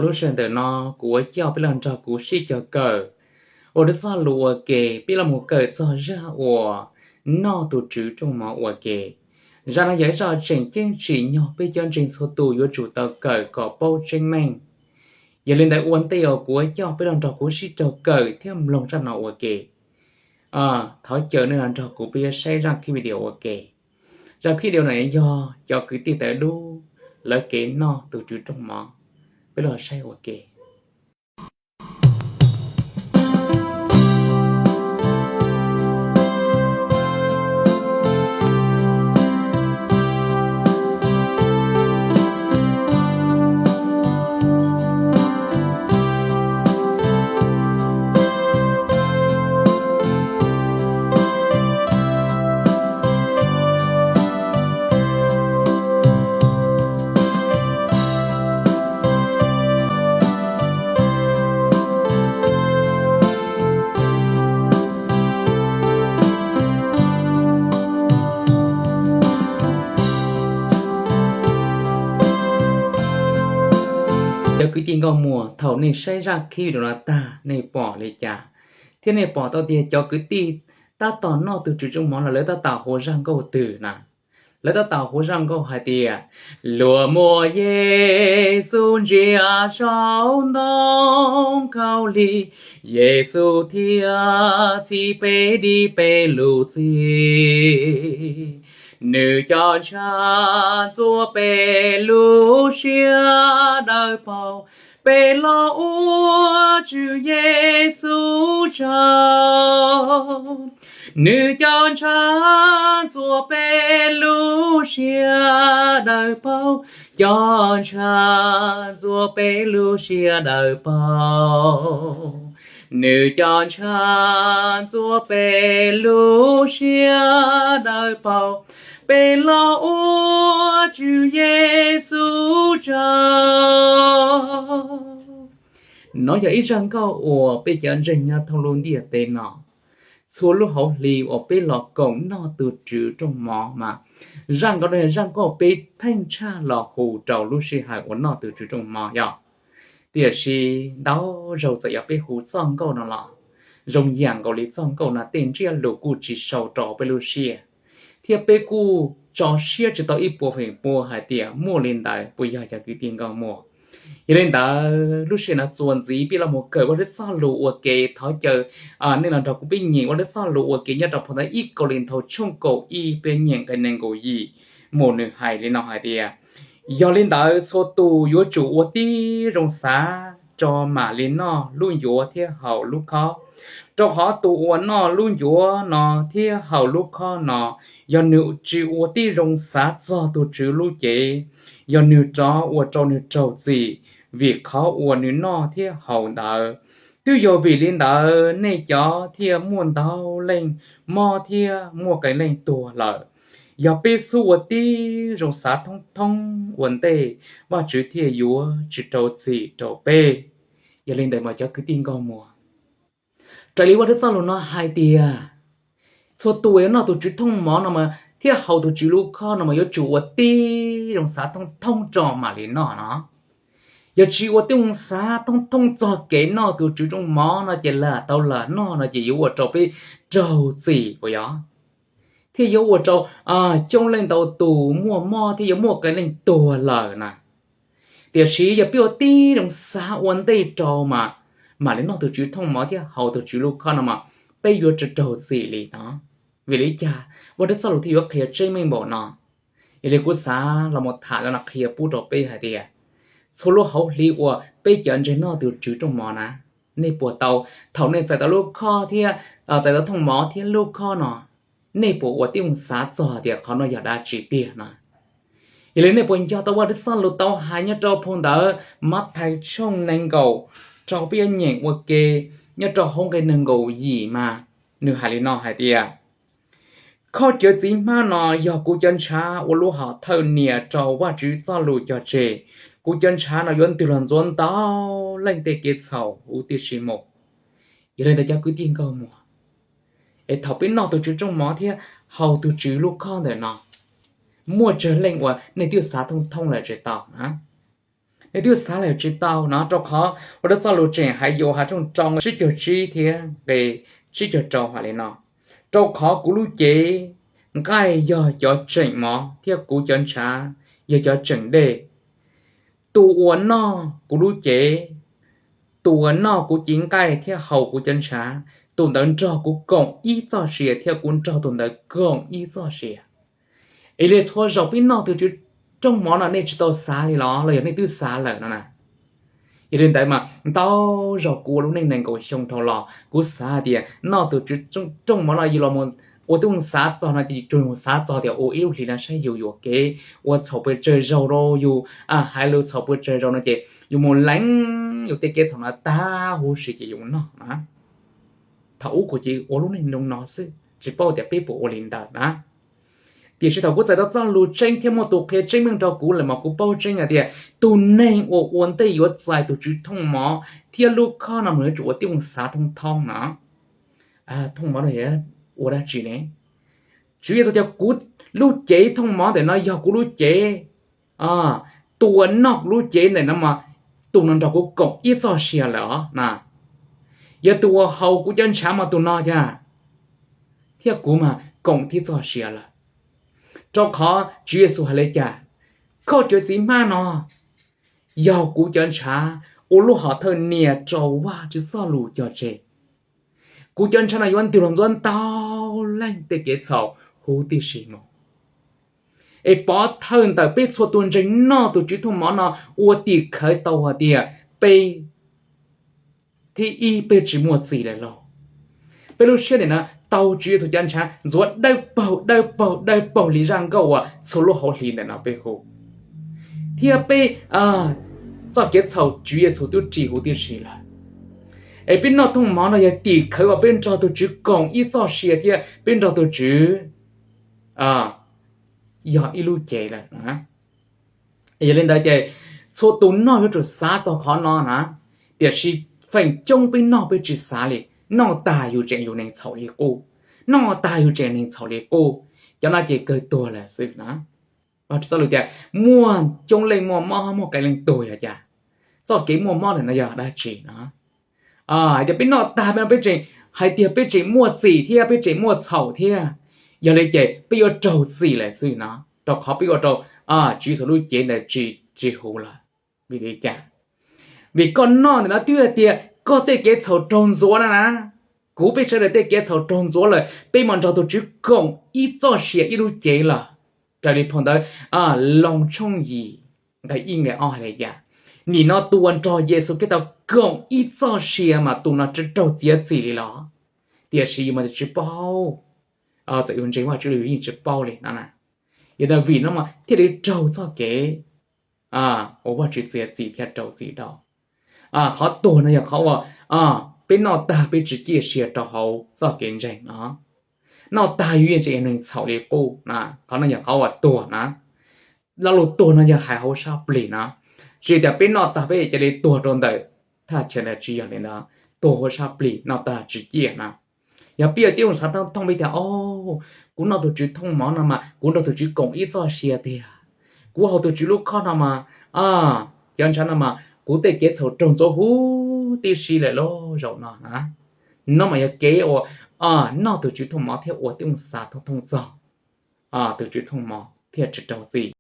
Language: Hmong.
Lub sij hawm ntawm no kuv yuav coj peb los nrog kuv sib cog kawm ua lub txoj lus ua ke, peb los mus kawm txog zaj uas noj tus Tswv rooj mov ua ke. Zaj no yog ib zaj tseem ceeb tsim nyog peb cov ntseeg txhua tus yuav tsum tau kawm kom paub tseeb meej. Yog li ntawd ua ntej uas kuv yuav coj peb los nrog kuv sib raug kawm thiab mloog zaj no ua ke, thov caw nej los nrog kuv peb yuav saib zaj clip video ua ke. Zaj clip video no yog cov kwv tij tawv dub lawv kev noj tus Tswv rooj mov. Peb los saib ua ke. Cov kwv tij nkauj muam, thaum nej saib zaj clip video no tag nej pom li cas, thiab nej pom tau tias cov kwv tij tab tom noj tus Tswv rooj mov los lawv tab tom hu zaj nkauj twg na? Lawv tab tom hu zaj nkauj hais tias, luag muab Yexus ntsia saum ntoo khaub lig, Yexus thiaj txhiv peb dim peb lub txim. Nws cov ntshav ntxuav peb lub siab dawb paug, peb los ua Tswv Yexus tsaug. Nws cov ntshav ntxuav peb lub siab dawb paug, cov ntshav ntxuav peb lub siab dawb paug. Nws cov ntshav ntxuav peb lub siab dawb paug, peb los ua Tswv Yexus tsaug. Nov yog ib zaj nkauj uas peb cov ntseeg nyob thoob lub ntiaj teb no, txhua lub hauv hli uas peb los koom noj tus Tswv rooj mov mas, zaj nkauj no yog zaj nkauj peb pheej tshaj los hu rau lub sij hawm uas noj tus Tswv rooj mov yog. Tiam sis ntau zaus txawm yog peb hu txoj nkauj no los zoo yam nkaus li txoj nkauj no tej ntsiab lus kuj tsis sau rau peb lub siab, thiab peb kuj tso siab tsis tau ib puas feem pua hais tias muaj li ntawd puas yog cov kwv tij nkauj muam. Yog li ntawd lub sij hawm no txuas ntxiv peb los mus kawm Vajtswv txoj lus ua ke, thov caw nej los nrog kuv pib nyeem Vajtswv txoj lus ua ke nyob rau phau ntawv ib Kauleethaus tshooj kaum ib, peb nyeem nqe nees nkaum yim mus. Nws hais li no hais tias, yog li ntawd txhua tus yuav tsum ua tib zoo xav tso mam li noj lub ncuav thiab haus lub khob. Rau qhov tus uas noj lub ncuav no thiab haus lub khob no, yog nws tsis ua tib zoo xav txog tus Tswv lub cev, yog nws rov ua rau nws raug txim vim qhov uas nws noj thiab haus ntawd. Twb yog vim li ntawd nej cov thiaj muaj ntau leej mob thiab muaj qee leej tuag lawm. Yog peb xub ua tib zoo xav thoob thoob ua ntej, Vajtswv thiaj yuav tsis rau txim rau peb. Yog li ntawd mas cov kwv tij nkauj muam, raws li Vajtswv txoj lus no hais tias, txhua tus uas yuav noj tus Tswv thooj mov no mas thiab haus tus Tswv lub khob no mas yuav tsum ua tib zoo xav thoob thoob tso mam li noj no. Yog tsis ua tib zoo xav thoob thoob txog kev noj tus Tswv rooj mov no ces lam tau lam noj no ces yuav ua rau peb raug txim uas yog, thiaj yuav ua rau coob leej ntau tus muaj mob thiab yuav muaj qee leej tuag lawm na. Tiam sis yog peb ua tib zoo xav ua ntej rau mas, mam li noj tus Tswv thooj mov thiab haus tus Tswv lub khob no mas peb yuav tsis raug txim li no. Vim li cas Vajtswv txoj lus thiaj yuav qhia tseeb meej npaum no? Yog li kuv xav los mus tham no qhia pub rau peb hais tias, txhua lub hauv hli uas peb cov ntseeg noj tus Tswv rooj mov na, nej puas tau, thaum nej txais tau lub khob thiab txais tau thooj mov thiab lub khob no, nej puas ua tib zoo xav txog tias qhov no yog dab tsi tiag no? Yog li nej puas nco tau Vajtswv txoj lus tau hais nyob rau phau ntawv Mathais tshooj nees nkaum rau peb yuav nyeem ua ke nyob rau hauv nqe nees nkaum yim mas, nws hais li no hais tias, khob cawv txiv hmab no yog kuv cov ntshav ua lub hom thawj nias rau Vajtswv txoj lus cog tseg. Kuv cov ntshav no yuav ntwg los ntxuav ntau leej tej kev txhaum huv tib si mus. Yog li ntawd cov kwv tij nkauj muam, es thaum peb noj tus Tswv rooj mov thiab haus tus Tswv lub khob ntawm no, muaj tsawg leej uas nej twb xav thoob thoob lawm tsis tau na? Nej twb xav lawm tsis tau no, rau qhov ua rau txoj lus tseem hais Yauhas tshooj rau nqe tsib caug tsib thiab nqe tsib caug rau hais li no: Rau qhov kuv lub cev nqaij yog cov tseem mov thiab kuv cov ntshav yog cov tseem dej. Tus uas noj kuv lub cev, tus uas noj kuv cev nqaij thiab haus kuv cov ntshav, tus ntawd nrog kuv koom ib txoj sia thiab kuv nrog tus ntawd koom ib txoj sia. Es li txhua zaus peb noj tus Tswv rooj mov no nej tsis tau xav li los los yog nej twb xav lawm no na? Yog li ntawd mas ntau zaus kuv ua lub neej nees nkaum xyoo dhau los kuv xav hais tias noj tus Tswv rooj mov no yus los ua tib zoo xav txog no ces tsuas yus xav txog tias ua ib lub hlis no saib yus yuam kev ua txhaum puas tsawg zaus rau yus, hais lus txhaum puas tsawg zaus no ces yus mus lees yus tej kev txhaum no tag huv si ces yus noj na. Thaum ub kuv ces ua lub neej zoo no xwb tsis paub tias peb puas ua li ntawd na. Tiam sis thaum kuv txais tau txoj lus tseeb thiab muaj tus qhia tseeb meej rau kuv lawm mas kuv paub tseeb hais tias tus neeg uas ua ntej yuav txais tus Tswv thooj mov thiab lub khob no mas yuav tsum ua tib zoo xav thoob thoob no. Thooj mov no ua dab tsi ne? Tswv Yexus tias kuv lub cev thooj mov ntawm no yog kuv lub cev. Tus uas noj kuv lub cev ntawm no mas tus no nrog kuv koom ib txoj sia lawm os na. Yog tus uas haus kuv cov ntshav mas tus no cas thiab kuv mas koom tib txoj sia lawm. Rau qhov Tswv Yexus hais li cas? Koj cov txiv hmab no yog kuv cov ntshav ua lub hom thawj nias rau Vajtswv txoj lus cog tseg. Kuv cov ntshav no yuav ntws los ntxuav ntau leej tej kev txhaum huv tib si mus. Es pov thawj ntawm peb txhua tus ntseeg noj tus Tswv thooj mov no ua tim khawv tau hais tias peb, thib ib, peb tsis muaj txim lawm lauj. Peb lub siab nim no tau Tswv Yexus cov ntshav ntxuav dawb paug dawb paug dawb paug li zaj nkauj uas txhua lub hauv hlis ntawm no peb hu, thiab peb txoj kev txhaum Tswv Yexus twb ris huv tib si lawm. Es peb noj thooj mov no yog tim khawv uas peb nrog tus Tswv koom ib txoj sia thiab peb nrog tus Tswv yog ib lub cev lawm. Yog li ntawd ces txhua tus noj yuav tsum xav txog qhov no na. Tiam sis feem coob peb noj peb tsis xav li, noj tag yus tseem yus neeg txhaum li qub, noj tag yus tseem neeg txhaum li qub. Cov no ces kawg tuag lawm xwb na. Vajtswv txoj lus tias muaj coob leej muaj mob muaj qee leej tuag yog cas? Txoj kev muaj mob ntawm no yog dab tsi no? Hais tias peb noj tag peb no peb tseem hais tias peb tseem muaj txim thiab peb tseem muaj txhaum thiab. Yog li ces peb yuav raug txim lawm xwb no, rau qhov peb ua rau Tswv Yexus lub cev ntawd tsis huv lawm. Vim li cas? Vim koj noj ntawm no twb hais tias koj tej kev txhaum raug ntxuav no na. Kuv peb sawv daws tej kev txhaum raug ntxuav lawm, peb mam nrog tus Tswv koom ib txoj sia ib lub cev lawm. Raws li phau ntawv Loos tshooj yim nqe ib nqe ob hais li cas? Nim no tus uas nrog Yexus Khetos koom ib txoj sia mas tus no tsis raug txiav txim li los? Tiam sis yus mas tsis paub, txawm yus ntseeg Vajtswv los yus yeej tsis paub li no na. Yog li ntawd vim no mas thiaj li raug txoj kev uas Vajtswv txiav txim thiab rau txim rau. Qhov tuag no yog qhov uas peb noj tag peb tsis ciaj sia rau hauv txoj kev ntseeg no. Noj tag yus yeej tseem yog neeg txhaum li qub. Qhov no yog qhov uas tuag na. Lo lus tuag no yog hais hauv sab plig no, tsis tias peb noj tag peb cia li tuag rau ntawm thaj chaw ntawd, tsis yog li ntawd. Tuag hauv sab plig, noj tag tsis ciaj na. Yog peb yuav tib zoo xav thooj peb tias, o, kuv noj tus Tswv thooj mov no mas kuv nrog tus Tswv koom ib txoj sia tiag. Kuv haus tus Tswv lub khob no mas, cov ntshav no mas kuv tej kev txhaum raug ntxuav huv tib si lawm lauj zaum no na. No mas yog kev uas noj tus Tswv thooj mov thiab ua tib zoo xav thooj thooj txog tus Tswv thooj mov thiaj tsis raug txim.